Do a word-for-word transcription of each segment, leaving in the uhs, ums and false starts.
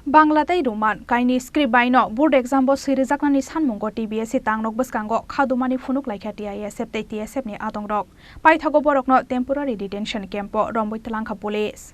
Bangla tei Roman kaini script baino board exam bo swi rwjaknani sanmungo T B S C tangnok bwskango khadumani phunuk laikha T I S F tei T S F ni adongrok. Paithago borokno temporary detention camp o romwi twlangkha police.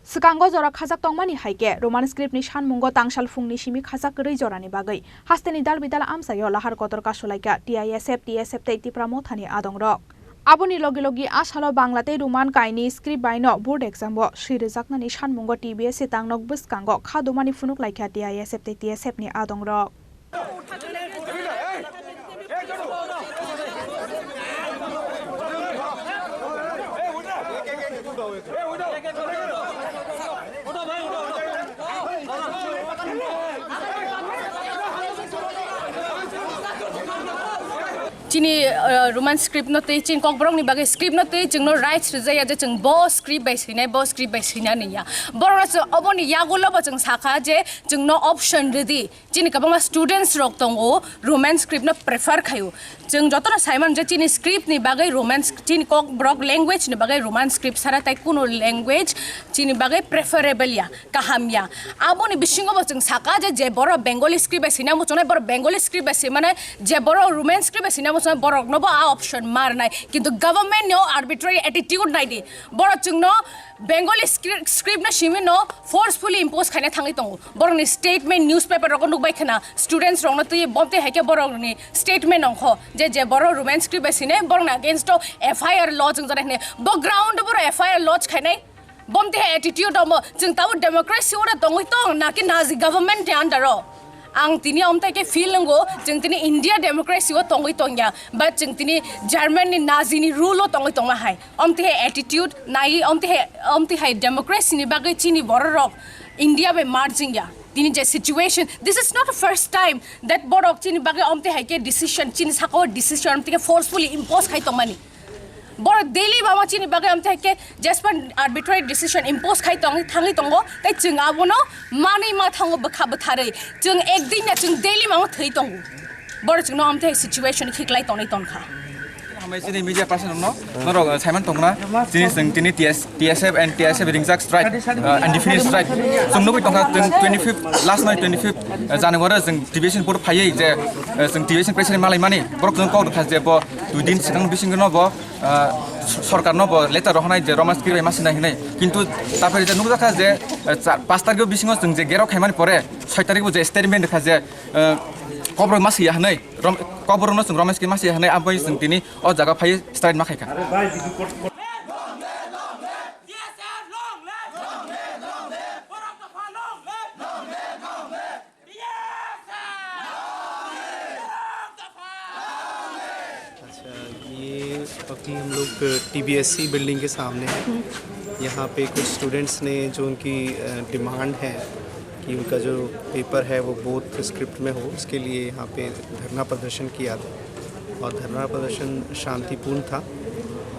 Swkango jora khajak tongmani hai khe Roman script ni sanmungo tangsal phungni simi khajak kwrwi jorani bagwi hasteni dal bidal amchaio lahar kotor kasulaikha T I S F, T S F tei Tipra Mothani adongrok. Aboni logi logi a salo Bangla tei Roman kaini script baino board exam o swi rwjaknani sanmungo T B S C tangnok bwskango khadumani phunuk laikha T I S F tei T S F ni adongrok. Chini, uh, Roman script no twi, chini kokborok ni bagwi script no twi, chwngno rights rwjaya je chwng bo script bai swinai, bo script bai swina niya. Borok no chwng oboni yagulo bo chwng sakha je chwngno option rwdi. Chini kwbangma students rok tongo, Roman script no prefer khaio. Chwng jotono saiman je chini script ni bagwi Roman sc-, chini kokborok language ni bagwi Roman script sara tai kuno language chini bagwi preferable ya, kaham ya. Aboni bisingo bo chwng saka je, je borok Bengali script bai swina muchungnai, borok Bengali script bai swimane, je borok Roman script bai swina muchungnai, borok no bo a option ma rwnai. Kintu government ni o arbitrary attitude nai di. Borok chwngno Bengali script, script no simi no forcefully impose khaina thangwi tongo. Borokni statement newspaper rogo nukbai khna students rokno twi bomte haikhe borokni statement ongkho je, je borok Roman script bai sine borokni against o F I R lodge wngjak hine. Bo ground o borok F I R lodge khainai bomte hai attitude omo. Chwng tabuk democracy oro tongwi tong naki Nazi government ni under o? Ang tini omtai khe feel nango, chwng tini India democracy o tongwi tongya, but chwng tini German ni Nazi ni rule o tongwi tongma hai. Omtwi hai attitude nai, omtwi hai, omtwi hai democracy ni bagwi chini borok rok India bai merging ya. Tini je situation, this is not the first time that borok chini bagwi omtwi hai khe decision, chini saka o decision omtwi khe forcefully impose khai tongmani. Borok daily bama chini bagwi omtwi hai khe jespan arbitrary decision impose khai tong, thangwi tongo, tei chwng abono manwi ma thango bwkha bwtharwi. Chwng ekdin ya chwng daily mama thwi tongo. Borok chwngno omtwi hai situation khiklai tonwi tongkha. Hambai chini media person no, norok, eh, saiman tongna, chini chwng tini T S, T S F and T S F ringjak strike, eh, undefined strike. Chwng nugwi tongkha chwng twenty-fifth, last night twenty-fifth, eh, January chwng T B S C ni board phaiwi je, eh, chwng T B S C ni president malai mani, borok chwng kok rwkha je bo dui din swkang bisingo no bo, eh, sorkar no bo letter rohornai je Roman script bai ma sinai hinwi. Kintu tapharijak nukjakha je, eh, cha-, pash tarikh bisingo chwng je gerok khaimani pore soi tarikh bo je statement rwkha je, eh, kobrok ma siya hinwi. Rom-, koborokno chwng Roman script ma siya hinwi, aboni chwng tini o jaga phaiwi strike ma khaikha. अच्छा, ये अभी हम लोग टीबीएससी बिल्डिंग के सामने हैं। यहाँ पे कुछ स्टूडेंट्स ने जो उनकी, अ, डिमांड है कि उनका जो पेपर है वो बोथ स्क्रिप्ट में हो, उसके लिए यहाँ पे धरना प्रदर्शन किया था और धरना प्रदर्शन शांतिपूर्ण था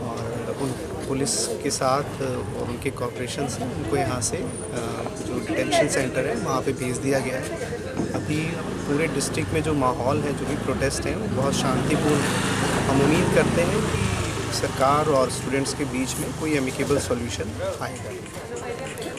और उन पुलिस के साथ और उनके कोऑपरेशन से उनको यहाँ से, अ, जो डिटेंशन सेंटर है वहाँ पे भेज दिया गया है। अभी पूरे डिस्ट्रिक्ट में जो माहौल है, जो भी प्रोटेस्ट है, वो बहुत शांतिपूर्ण है। हम उम्मीद करते हैं कि सरकार और स्टूडेंट्स के बीच में कोई एमिकेबल सॉल्यूशन आएगा।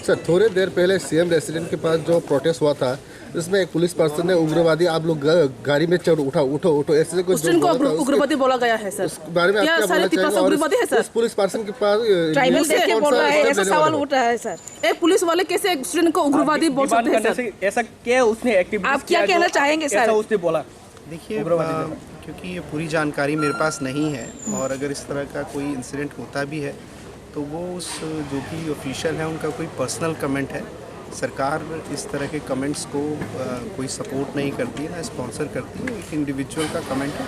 सर, थोड़ी देर पहले सीएम रेसिडेंट के पास जो प्रोटेस्ट हुआ था, इसमें एक पुलिस पर्सन ने उग्रवादी, आप लोग ग-, गाड़ी में चढ़, उठा, उठो, उठो, ऐसे कुछ जो स्टूडेंट को बोला था, उग्र-, उसके उग्रवादी बोला गया है, सर। उस बारे में आप क्या क्या बोलना सारे तीन चाहेंगे? और उस, बोला गया है, सर? उस पुलिस पर्सन के पास, अ, कौन सा स्टेप लेने वाले हो? ट्राइबल से बोल रहा है, ऐसा सवाल उठा है, सर। एक पुलिस वाले कैसे एक स्टूडेंट को उग्रवादी बोल सकते हैं, सर? ऐसा क्या उसने एक्टिविटीज आप क्या किया जो कहना चाहेंगे, सर? ऐसा उसने बोला? देखिए, उग्रवादी अ, ने। क्योंकि ये पूरी जानकारी मेरे पास नहीं है और अगर इस तरह का कोई इंसिडेंट होता भी है, तो वो उस, जो भी ऑफिशियल है, उनका कोई पर्सनल कमेंट है। सरकार इस तरह के कमेंट्स को, अ, कोई सपोर्ट नहीं करती है, ना स्पॉन्सर करती है, एक इंडिविजुअल का कमेंट है।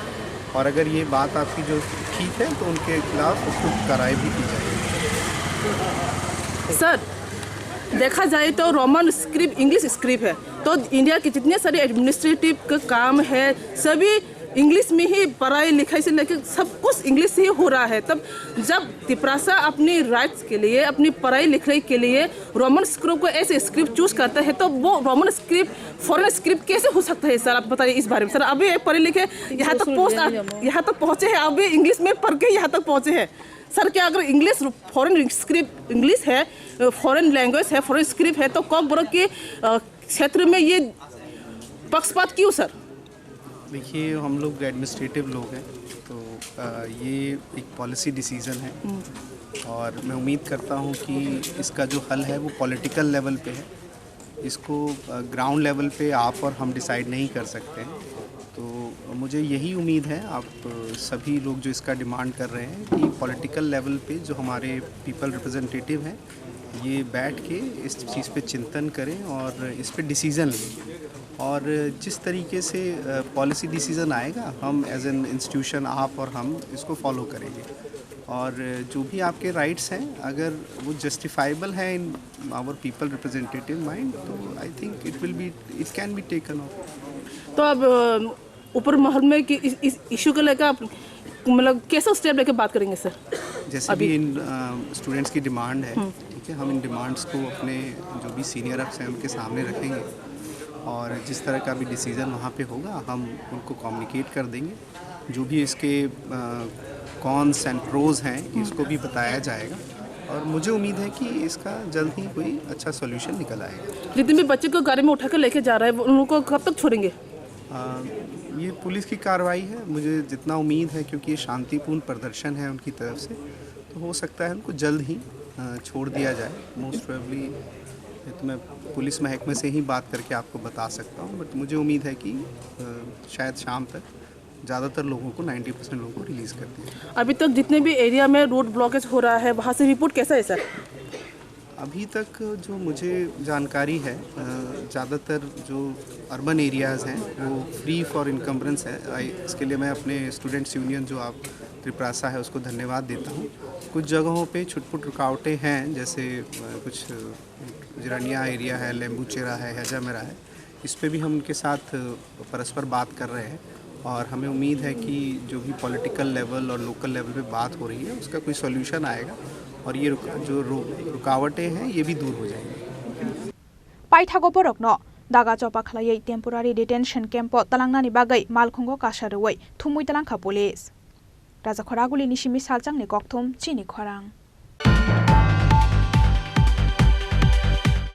और अगर ये बात आपकी जो ठीक है, तो उनके खिलाफ उपयुक्त कार्रवाई भी की जाएगी। सर, देखा जाए तो रोमन स्क्रिप्ट इंग्लिश स्क्रिप्ट है, तो इंडिया के जितने सारे एडमिनिस्ट्रेटिव का काम है, सभी इंग्लिश में ही पढ़ाई लिखाई से लेके सब कुछ इंग्लिश ही हो रहा है। तब जब तिपरासा अपनी राइट्स के लिए, अपनी पढ़ाई लिखाई के लिए रोमन स्क्रिप्ट को ऐसे स्क्रिप्ट चूज करता है, तो वो रोमन स्क्रिप्ट फॉरेन स्क्रिप्ट कैसे हो सकता है सर? आप बताइए इस बारे में सर। अभी एक पढ़े लिखे यहाँ तक पहुँच यहाँ तक पहुँचे हैं, अभी इंग्लिश में पढ़ के यहाँ तक पहुँचे हैं सर। क्या अगर इंग्लिश फॉरेन स्क्रिप्ट इंग्लिश है, फॉरेन लैंग्वेज है, फॉरेन स्क्रिप्ट है, तो कॉकबर्ग के क्षेत्र में ये पक्षपात क्यों सर? देखिए, हम लोग एडमिनिस्ट्रेटिव लोग हैं, तो ये एक पॉलिसी डिसीजन है। और मैं उम्मीद करता हूँ कि इसका जो हल है वो पॉलिटिकल लेवल पे है। इसको ग्राउंड लेवल पे आप और हम डिसाइड नहीं कर सकते हैं। तो मुझे यही उम्मीद है, आप सभी लोग जो इसका डिमांड कर रहे हैं, कि पॉलिटिकल लेवल पे जो हमारे पीपल रिप्रेजेंटेटिव हैं, ये बैठ के इस चीज़ पे चिंतन करें और इस पे डिसीजन लें। और जिस तरीके से पॉलिसी डिसीजन आएगा, हम एज एन इंस्टीट्यूशन, आप और हम इसको फॉलो करेंगे। और जो भी आपके राइट्स हैं, अगर वो जस्टिफाइबल हैं in our people representative mind, तो I think it will be, it can be taken up। तो अब ऊपर महल में कि इस, इस इशू को लेकर आप मतलब कैसा स्टेप लेके बात करेंगे सर? जैसे भी इन स्टूडेंट्स की डिमांड है, ठीक है, हम इन डिमांड्स को अपने जो भी सीनियर अप्स हैं उनके सामने रखेंगे, और जिस तरह का भी डिसीजन वहाँ पे होगा, हम उनको कम्युनिकेट कर देंगे। जो भी इसके कॉन्स एंड प्रोज हैं, इसको भी बताया जाएगा, और मुझे उम्मीद है कि इसका जल्द ही कोई अच्छा सॉल्यूशन निकल आएगा। जितने भी बच्चे को गाड़ी में उठा के लेके जा रहा है, वो उन लोगों को कब तक छोड़ेंगे? आ, ये पुलिस की कार्रवाई है। मुझे जितना उम्मीद है, क्योंकि ये शांतिपूर्ण प्रदर्शन है उनकी तरफ से, तो हो सकता है उनको जल्द ही आ, छोड़ दिया जाए। मोस्ट प्रोबेबली, ये तो मैं पुलिस महकमे से ही बात करके आपको बता सकता हूँ, बट मुझे उम्मीद है कि आ, शायद शाम तक ज़्यादातर लोगों को, नाइन्टी परसेंट लोगों को रिलीज़ कर दिया जाए। अभी तक जितने भी एरिया में रोड ब्लॉकेज हो रहा है, वहाँ से रिपोर्ट कैसा है सर? अभी तक जो मुझे जानकारी है, अ, ज़्यादातर जो अर्बन एरियाज़ हैं, वो फ्री फॉर इनकम्बरेंस है। आई, इसके लिए मैं अपने स्टूडेंट्स यूनियन, जो आप त्रिप्रासा है, उसको धन्यवाद देता हूँ। कुछ जगहों पे छुटपुट रुकावटें हैं, जैसे अ, कुछ जिरानिया एरिया है, लेम्बूचेरा है, हैजामेरा है, इस पे भी हम उनके साथ परस्पर बात कर रहे हैं, और हमें उम्मीद है कि जो भी पॉलिटिकल लेवल और लोकल लेवल पे बात हो रही है, उसका कोई सॉल्यूशन आएगा, और ये रुका-, जो रु-, रुकावटें हैं, ये भी दूर हो जाएंगी। Paithago borokno daga chopa khlaiwi temporary detention camp-o tlangnani bagwi malkhungo kasa rwui thumwi tlangkha police. Rajakhor Agulini simi salchangni kokthum chini khorang.